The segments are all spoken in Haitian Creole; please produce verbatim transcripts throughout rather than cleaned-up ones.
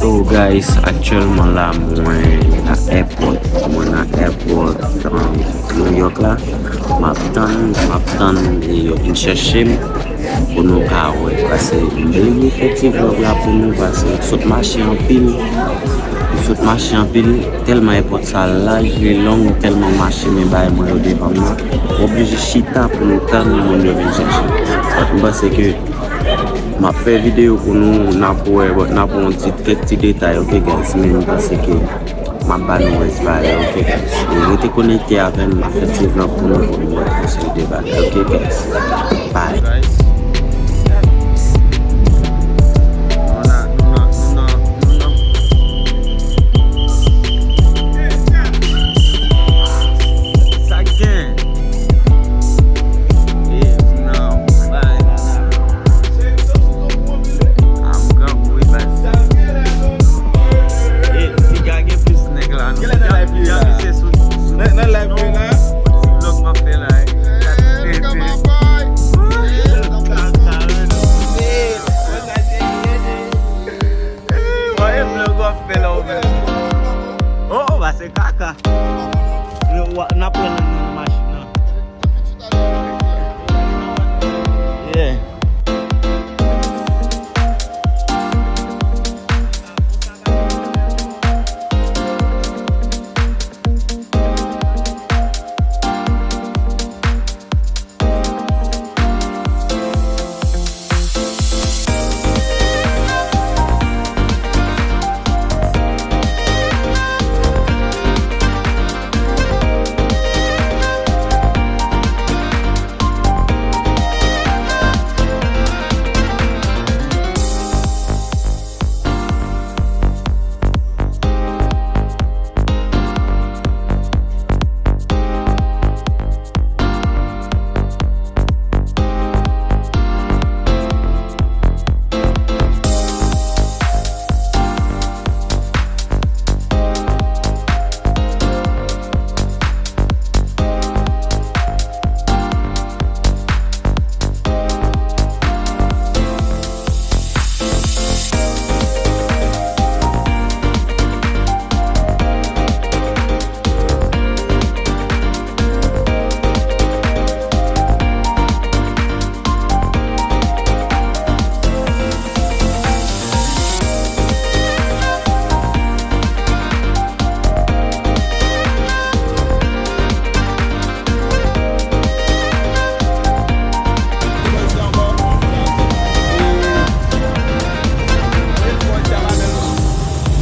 Oh guys, aktyèlman la mwen nan airport, mwen nan airport, um, New York la. M ap tann, m ap tann e yo vin chèche m pou nou ka wè. Paske m bliye fè ti vlog la pou nou, paske m sot mache anpil, m sot mache anpil, tèlman airport sa laj, li long, tèlman mache, men bagay mwen yo devan m nan. M oblije chita pou m tann moun yo vin chèche m. But m panse ke m ap fè videyo pou nou, n ap wè, but n ap wè yon ti, kèk ti detay, ok guys, men m panse ke m ap ba nou rès bagay, ok guys. E rete konekte avè m, m ap fè ti vlog pou nou, pou nou wè konsèy de bagay, ok guys. Bye. Guys. Nou nan, nou nan, nou nan, nou nan. Sa k gen? E, nou nan, bay la la. A, m grangou wi, baz. E, piga gen plis nèg la, non? Genlè nan live li ye la. Nan, nan live li ye la. Ti vlog m ap fè la. Mwen e vlog w ap fè la ou menm. Oh, oh, ba se kaka. Yo, wa, n ap pran nan, nan machin nan. Yeah.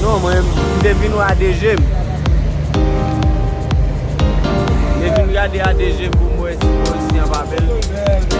Non, mwen, m te vin wè a de je m. M te vin gade a de je m pou m wè si Moyiz an pa bèl.